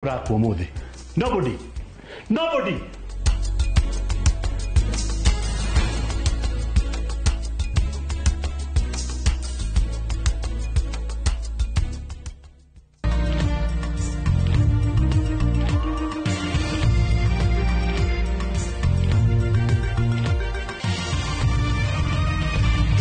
Ũrakua ũmũthĩ. Nobody. Nobody.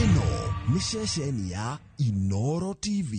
Ĩno nĩ ceceni ya Inoro TV.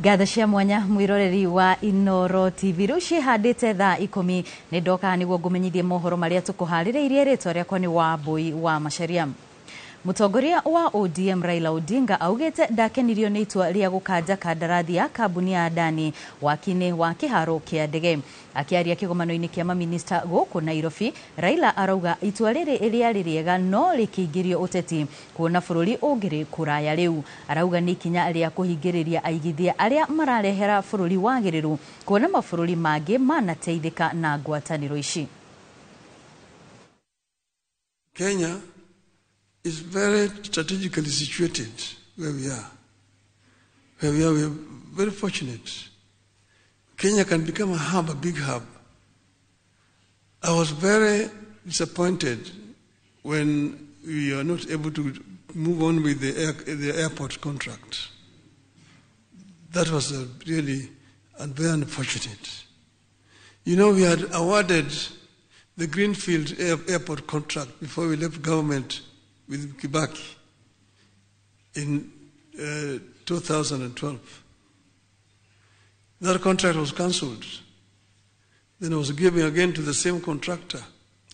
Ngatho cia mwanya mwiroreri wa Inoro TV. Rĩu ciĩhandĩte thaa 10 nĩ ndoka nĩguo ngũmenyithie mohoro marĩa tũkũharĩrĩirie. Rĩtwa rĩakwa nĩ Wambui wa Macharia. Mũtongoria wa ODM Raila Odinga augĩte ndakenirio nĩ itua rĩa gũkanja kandarathi ya kambuni ya Adani waki-inĩ wa kĩharo kĩa ndege. Akĩaria kĩgomano-inĩ kĩa maminista gũkũ Nairobi, Raila arauga itua rĩrĩ rĩarĩ rĩega no rĩkĩingĩrio ũteti kuona bũrũri ũngĩrĩ kũraya rĩu. Arauga nĩ ikinya rĩa kũhingĩrĩria aigithia arĩa mararehera bũrũri wagĩrĩru kuona mabũrũri mangĩ manateithĩka na ngwatanĩro ici. Kenya is very strategically situated where we are. Where we are, we are very fortunate. Kenya can become a hub, a big hub. I was very disappointed when we are not able to move on with the airport contract. That was really very unfortunate. We had awarded the Greenfield airport contract before we left government with Kibaki in 2012. That contract was cancelled. Then it was given again to the same contractor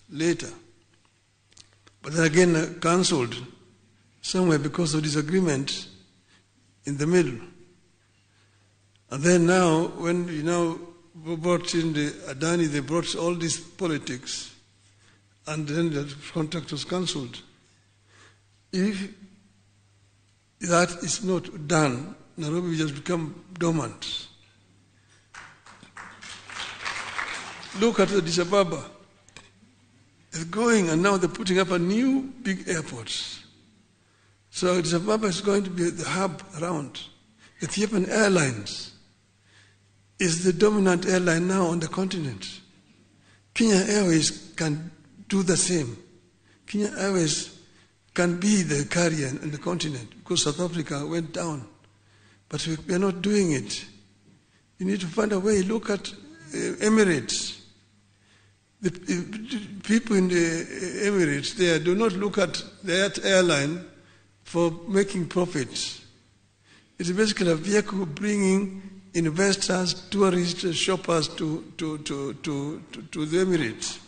later. But then again cancelled somewhere because of disagreement in the middle. And then now, when you now brought in the Adani, they brought all these politics, and then the contract was cancelled. If that is not done, Nairobi will just become dormant. Look at Addis Ababa. It's going, and now they're putting up a new big airport. So Addis Ababa is going to be the hub around. Ethiopian Airlines is the dominant airline now on the continent. Kenya Airways can do the same. Kenya Airways can be the carrier in the continent because South Africa went down. But we are not doing it. You need to find a way. Look at Emirates. The people in the Emirates there do not look at that airline for making profits. It's basically a vehicle bringing investors, tourists, shoppers to the Emirates.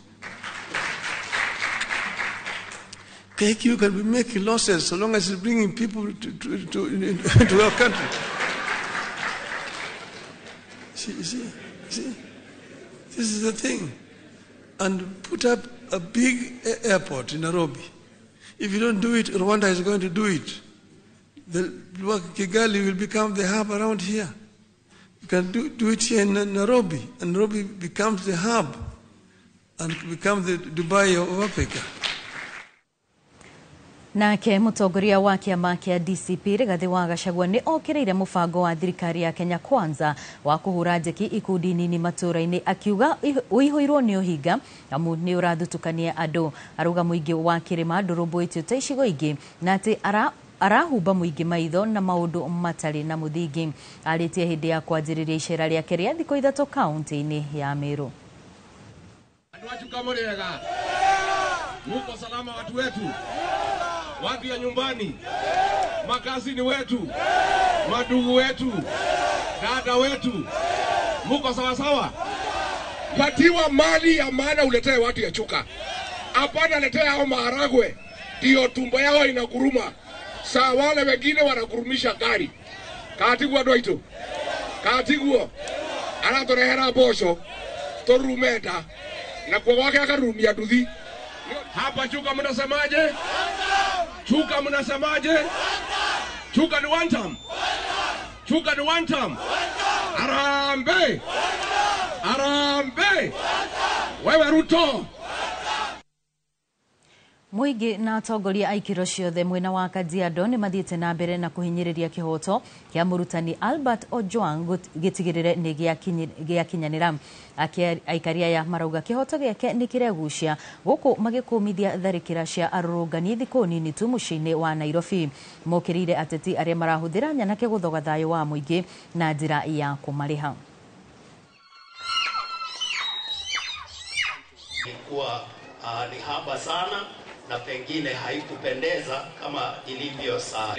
KQ can be making losses so long as it's bringing people to our country. See, this is the thing. And put up a big airport in Nairobi. If you don't do it, Rwanda is going to do it. The Kigali will become the hub around here. You can do it here in Nairobi, and Nairobi becomes the hub and becomes the Dubai of Africa. Nake mũtongoria wa kĩama kĩa DCP Rigathĩ wa Gachagua nĩ okĩrĩire mũbango wa thirikari ya Kenya Kwanza wa kũhũra njeki ikundi nini matũũra-inĩ, akiuga ũihũirwo nĩ ũhinga amu nĩ ũrathutũkania andũ. Arauga mũingĩ wa kĩrĩma ndũrũmbũĩtio ta icigo ingĩ na atĩ arahumba mũingĩ maitho na maũndũ matarĩ na mũthingi. Arĩtie hĩndĩ ya kwanjĩrĩria icera rĩake rĩa thikũ 3 kaunti-inĩ ya Meru. Andũ acu kamũrĩega, muko salama watu wetu? Watu ya nyumbani, makazi ni wetu, madugu wetu, dada wetu, muko sawa sawa? Patiwa mali ya maana uletee watu ya Chuka. Hapana, letea hao maharagwe, ndio tumbo yao inaguruma. Saa wale wengine wanagurumisha gari. Katigwa ndwaitũ, katigwo aratũrehera mboco tũrume nda na kuo gwake akarumia nduthi. Hapa Chuka mnasemaje? Chuka mnasemaje? Chuka ni one term. Chuka ni one term. Harambee! Harambee! Wewe Ruto. Mũingĩ na atongoria a ikĩro ciothe mwena wa Kajiado nĩ mathiĩte na mbere na kũhinyĩrĩria kĩhoto kĩa mũrutani Albert Ojwang gĩtigĩrĩre nĩ gĩakinyanĩra. Aikari aya marauga kĩhoto gĩake nĩ kĩregucia gũkũ magĩkũmithia tharĩkĩra cia arũrũngani thikũ nini tu mũciĩ-inĩ wa Nairobi. Mokĩrĩire ateti arĩa marahũthĩra nyanake gũthoga thayũ wa mũingĩ na njĩra ya kũmarĩha. Ilikuwa ni haba sana na pengine haikupendeza kama ilivyo saa.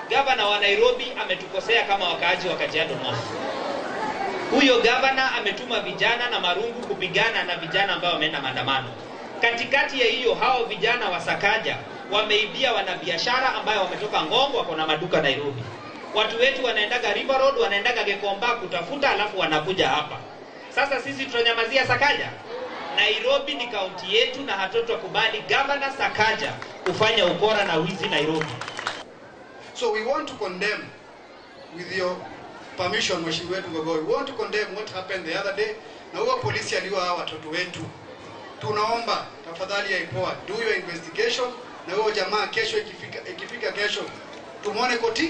Gavana wa Nairobi ametukosea kama wakaaji wa Kajiado North. Huyo gavana ametuma vijana na marungu kupigana na vijana ambao wameenda maandamano. Katikati ya hiyo, hao vijana wa Sakaja wameibia wanabiashara ambayo wametoka Ngong, wako na maduka Nairobi. Watu wetu wanaendaga River Road, wanaendaga Gikomba kutafuta, alafu wanakuja hapa. Sasa sisi tutanyamazia Sakaja? Nairobi ni kaunti yetu na hatutakubali Governor Sakaja kufanya ukora na wizi Nairobi. So we want to condemn, with your permission, Mheshimiwa wetu Gogoi, we want to condemn what happened the other day. Na huo polisi aliua hawa watoto wetu. Tunaomba tafadhali ya IPOA, do your investigation, na huo jamaa kesho ikifika kesho tumuone koti.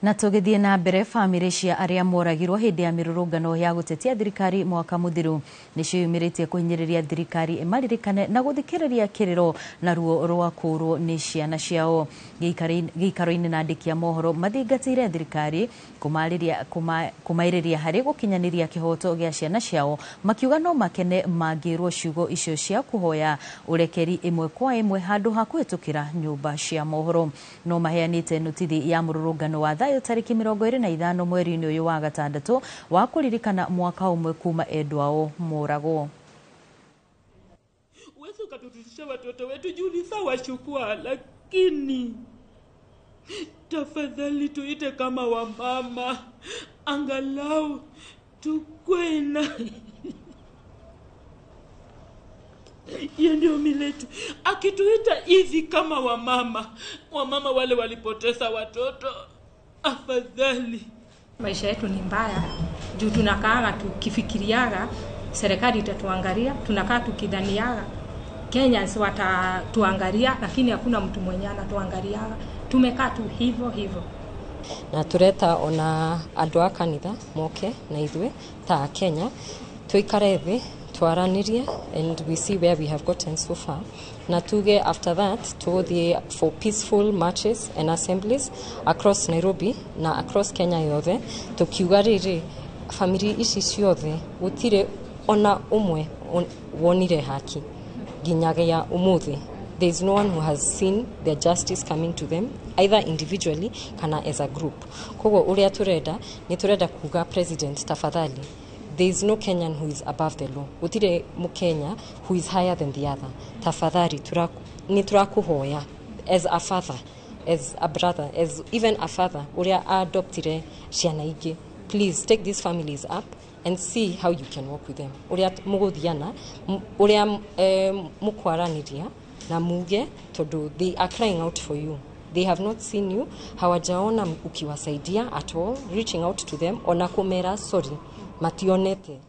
Na tũgĩthiĩ na mbere, bamĩrĩ cia arĩa moragirwo hĩndĩ ya mĩrũrũngano ya gũtetia thirikari mwaka mũthiru nĩciĩyumĩrĩtie kũhinyĩrĩria thirikari ĩmaririkane na gũthikĩrĩria kĩrĩro na ruo rwa kũũrwo nĩ ciana ciao. Gĩikaro-inĩ na andĩki a mohoro mathingatĩire thirikari kũmaĩrĩria harĩ gũkinyanĩria kĩhoto gĩa ciana ciao, makiuga no makene mangĩrwo ciugo icio cia kũhoya ũrekeri ĩmwe kwa ĩmwe handũ ha kũhĩtũkĩra nyũmba cia mohoro. No maheanĩte notithi ya mũrũrũngano wa thayũ tarĩki 25 mweri-inĩ ũyũ wa gatandatũ wa kũririkana mwaka ũmwe kuma endwa ao moragwo. Uwezi ukatutisha watoto wetu juu ni sawa chukua, lakini tafadhali tuite kama wamama, angalau tukwe na hiyo ndio miletu. Akituita hivi kama wamama, wamama wale walipoteza watoto, afadhali. Maisha yetu ni mbaya juu tunakaa tukifikiriaga serikali itatuangalia, tunakaa tukidhaniaga Kenyans watatuangalia, lakini hakuna mtu mwenye anatuangaliaga. Tumekaa tu hivyo hivyo. Na tureta ona andu a kanitha moke na ithue ta Kenya tuikare thi twaranirie and we see where we have gotten so far, na tuge after that tuthie for peaceful marches and assemblies across Nairobi na across Kenya yothe, tukiuga riri family ici ciothe gutire ona umwe wonire haki nginyagia umuthi. There is no one who has seen their justice coming to them, either individually kana as a group. Koguo uria turenda ni turenda kuga president tafadhali, there is no Kenyan who is above the law. Gutire mukenya who is higher than the other. Tafadhali ni turakuhoya as a father, as a brother, as even a father uria adoptire ciana ingi, please take these families up and see how you can work with them. Uria muguthiana, uria mukwaraniria na muge, tondu they are crying out for you. They have not seen you, hawajaona ukiwasaidia at all, reaching out to them ona kumera sorry mationete.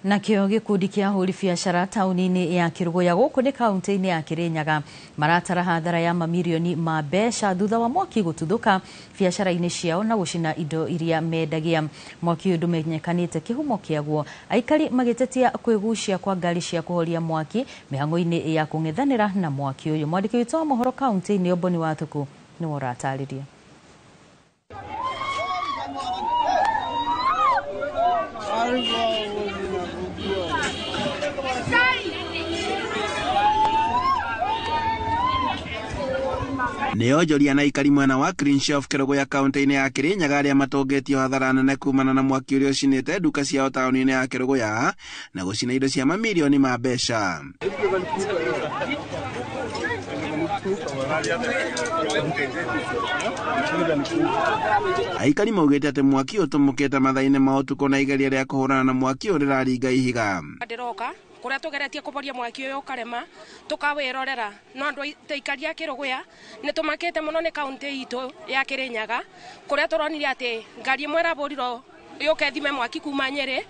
Nakĩo gĩkundi kĩa ahũri biacara taũni-inĩ ya Kĩrũgũya gũkũ nĩ kaunti-inĩ ya Kĩrĩnyaga maratara hathara ya mamirioni ma mbeca thutha wa mwaki gũtuthũka biacara-inĩ ciao na gũcina indo iria mendagia. Mwaki ũyũ ndũmenyekanĩte kĩhumo kĩaguo, aikari magĩtetia kwĩgucia kwa ngari cia kũhoria mwaki mĩhang'o-inĩ ya kũng'ethanĩra na mwaki ũyũ. Mwandĩki witũ wa mohoro kaunti-inĩ Oboni Wathuku nĩwe ũratarĩria. Nĩ onjoria na aikari mwena wa Cleanshelf Kĩrũgũya kaunti-inĩ ya Kĩrĩnyaga arĩa matongetio hathara nene kumana na mwaki ũrĩa ũcinĩte nduka ciao taũni-inĩ ya Kĩrũgũya na gũcina indo cia mamirioni ma mbeca. Aikari maugĩte atĩ mwaki ũtũmũkĩte mathaa-inĩ ma ũtukũ na igeria rĩa kũhũrana na mwaki ũyũ rĩraringa ihiga. Ndĩroka kuria tugeretie kuboria mwaki uyu ukarema tukawirorera no andu aikari a Kĩrũgũya ni tumakite muno ni kaunti itu ya Kĩrĩnyaga kuria turonire ati ngari imwe ĩrabũrirwo yũke thime mwaki kuma Nyĩrĩ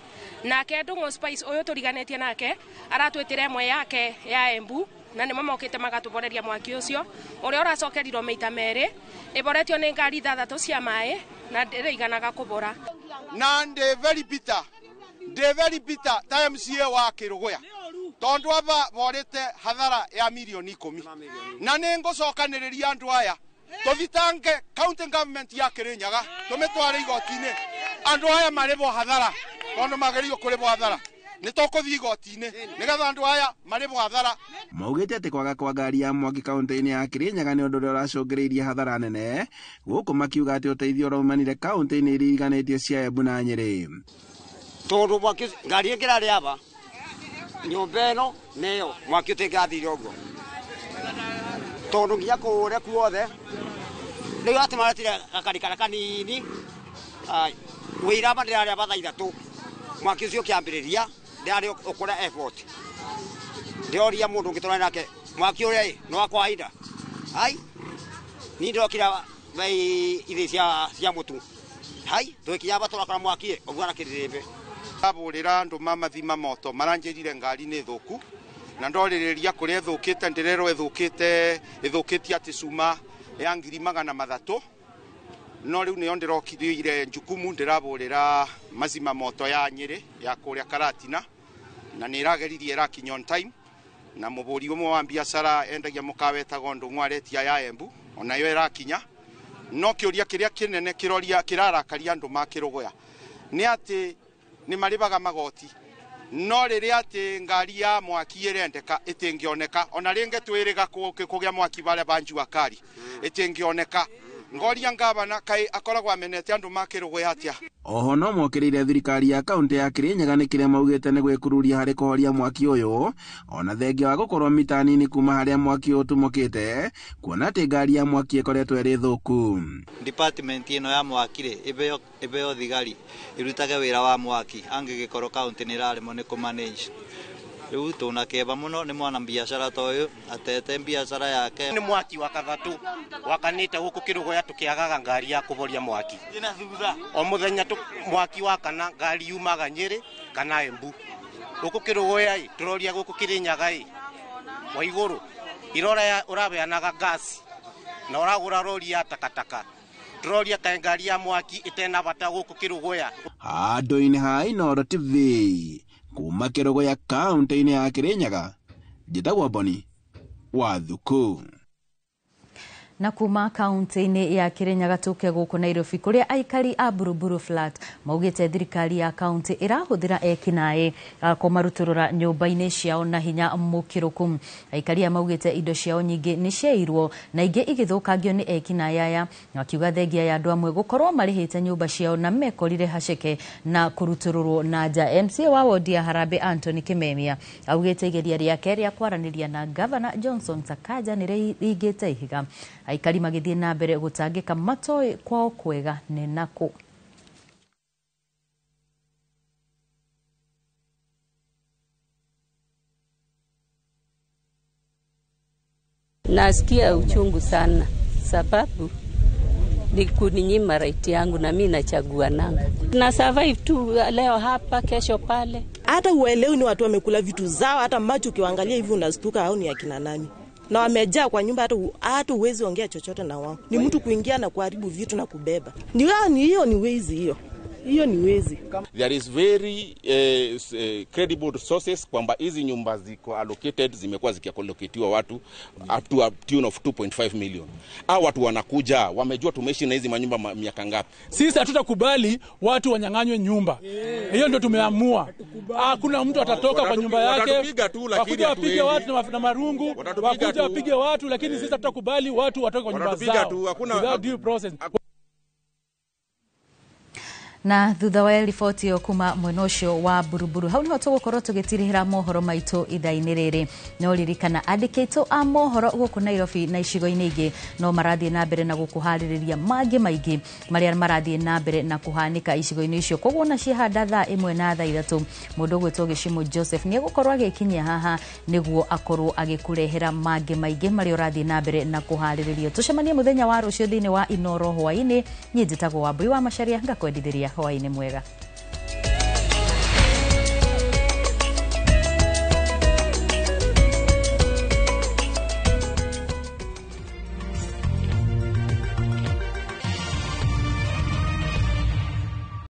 nake Ndung'u Spice uyu turiganĩtie nake aratwĩtĩra ĩmwe yake ya Embu na nĩmo mokĩte magatũboreria mwaki ũcio ũrĩa ũracokerirwo maita merĩ ĩboretio nĩ ngari 6 cia maĩ na ndĩrĩiganaga kũbora. Na ndĩ very bitter, ndĩ very bitter ta MCA wa Kĩrũgũya tondu aba borete hathara ya milioni 10 na nĩ ngũcokanĩrĩria andũ aya tũthitange county government ya Kĩrĩnyaga tũmĩtware igoti-inĩ andũ aya marĩbwo hathara tondu magĩrĩirwo kũrĩbwo hathara nĩ tũkũthiĩ igoti-inĩ nĩgetha andũ aya marĩbwo hathara. Maugĩte atĩ kwaga kwa ngari ya mwaki kaunti-inĩ ya Kĩrĩnyaga nĩ ũndũ ũrĩa ũracũngĩrĩirie hathara nene gũkũ makiuga atĩ ũteithio ũraumanire kaunti-inĩ iria iriganĩtie cia Embu na Nyĩrĩ. Tondu mwaki ngari ĩngĩ ĩrarĩ aba nyũmba ĩno nĩyo mwaki ũtĩngĩrathire ũguo tondu nginya kũũrĩa kuothe rĩu atĩ maretire gakari karĩa kanini wĩira aba ndĩrarĩ aba thaa 3 mwaki ũcio ũkĩambĩrĩria ndĩrarĩ ũkũrĩa airport ndĩroria mũndũ ũngĩ tũrarĩ nake mwaki ũrĩa ĩ nĩ wa kwaida ai niĩ ndĩrokire thaa ithĩ cia mũtu hai twĩkinya aba tũrakora mwaki ũguana kĩrĩrĩmbĩ. Abũrĩra andũ ma mathima moto maranjĩrire ngari nĩ thũku na ndorĩrĩria kũrĩa ĩthũkĩte ndĩrerwo ĩthũkĩte ĩthũkĩtie atĩ cuma ya 300,000 no rĩu nĩyo ndĩrokire njukumu ndĩrabũrĩra mazima moto ya Nyĩrĩ ya kũrĩa Karatina na nĩ ĩrageririe ĩrakinya on time na mũbũri ũmwe wa biacara endagia mũkawa etagwo Ndung'u aretia ya Embu onayo ĩrakinya no kĩũria kĩrĩa kĩnene kĩroria kĩrarakaria andũ ma Kĩrũgũya nĩ atĩ nĩ marĩbaga magoti no rĩrĩa atĩ ngari ya mwaki ĩrendeka ĩtingĩoneka ona rĩngĩ twĩrĩga kũgĩa mwaki barĩa ba Jua Kali ĩtingĩoneka ngoria ngabana kai akoragwo amenete andũ ma Kĩrũgũya atĩa. Oho no mokĩrĩire thirikari ya kaunti ya Kĩrĩnyaga nĩ kĩrĩa maugĩte nĩ gwĩkururia harĩ kũhoria mwaki ũyũ ona thengia wa gũkorwo mita nini kuma harĩa mwaki ũyũ ũtumũkĩte kuona atĩ ngari ya mwaki ĩkoretwo ĩrĩ thũku. Department ĩno ya mwaki rĩ ĩbeo thigari ĩrutage wĩra wa mwaki angĩgĩkorwo kaunti nĩ ĩraremwo nĩ kũmanage. Rĩu tũna kĩeba mũno nĩ mwana biacara ta ũyũ atete biacara yake. Nĩ mwaki wa kathatũ wakanĩte gũkũ Kĩrũgũya tũkĩagaga ngari ya kũboria mwaki o mũthenya mwaki wakana ngari yumaga Nyĩrĩ kana Embu gũkũ Kĩrũgũya ĩ tũroria gũkũ Kĩrĩnyaga ĩ wa igũrũ irora ũrabeanaga gasi na ũragũra rori ya takataka tũroria kaĩ ngari ya mwaki ĩtena bata gũkũ Kĩrũgũya. Handũ-inĩ ha Inooro TV kuma Kĩrũgũya kaunti-inĩ ya Kĩrĩnyaga njĩtagwo Boni wa Thuku. Na kuma kaunti-inĩ ya Kĩrĩnyaga tũke gũkũ Nairobi kũrĩa aikari a Buruburu Flat maugĩte thirikari ya kaunti ĩrahũthĩra ekinaĩ kũmarutũrũra nyũmba-inĩ ciao na hinya mũkĩrũku. Aikari aya maugĩte indo ciao nyingĩ nĩ ciairwo na ingĩ igĩthũkangio nĩ ekinaĩ aya makiuga thengia ya andũ amwe gũkorwo marĩhĩte nyũmba ciao na mekorire haceke na kũrutũrũrwo na nja. MCA wa wodi ya Harambee Anthony Kimemia augĩte igeria rĩake rĩa kwaranĩria na Governor Johnson Sakaja nĩ rĩringĩte ihiga. Aikari magĩthiĩ na mbere gũtangĩka matoĩ kwao kwega nĩ nakũ. Nasikia uchungu sana sababu ni kuninyima right yangu na mimi nachagua nanga. Na survive tu leo hapa kesho pale. Hata uelewi ni watu wamekula vitu zao, hata macho ukiwaangalia hivi unastuka au ni akina nani. Na wamejaa kwa nyumba, hata uwezi ongea chochote na wao. Ni mtu kuingia na kuharibu vitu na kubeba. Ni hiyo ni wezi hiyo. Hiyo ni wezi. There is very credible sources kwamba hizi nyumba ziko allocated, zimekuwa zikiallocatiwa watu up to a tune of 2.5 million. Hao watu wanakuja wamejua tumeishi na hizi manyumba miaka ngapi. Sisi hatutakubali watu wanyang'anywe nyumba. Hiyo ndio tumeamua. Hakuna mtu atatoka kwa nyumba yake. Watatupiga tu, lakini Wakuja wapige hatuendi. watu na marungu, Watatupiga wakuja tu. wapige watu, lakini sisi hatutakubali watu watoke kwa nyumba Watatupiga zao. tu, hakuna- Without due process. Na thutha wa riboti ĩyo kuma mwena ũcio wa Buruburu, hau niho tũgũkorwo tũgĩtirihĩra mohoro maitũ ithaa-inĩ rĩrĩ. No ririkana andĩki aitũ a mohoro gũkũ Nairobi na icigo-inĩ ingĩ no marathiĩ na mbere na gũkũharĩrĩria mangĩ maingĩ marĩa marathiĩ na mbere na kũhanĩka icigo-inĩ icio. Koguo ona ciahanda thaa 1 na thaa 3, mũndũ ũgwĩtwo Gĩcimũ Joseph nĩ egũkorwo agĩkinyia haha nĩguo akorwo agĩkũrehera mangĩ maingĩ marĩa ũrathiĩ na mbere na kũharĩrĩrio. Tũcemanie mũthenya wa rũciũ thĩinĩ wa Inoro hwaĩ-inĩ. Niĩ njĩtagwo Wambui wa Macharia, ngakwendithĩria hwaĩ-inĩ mwega.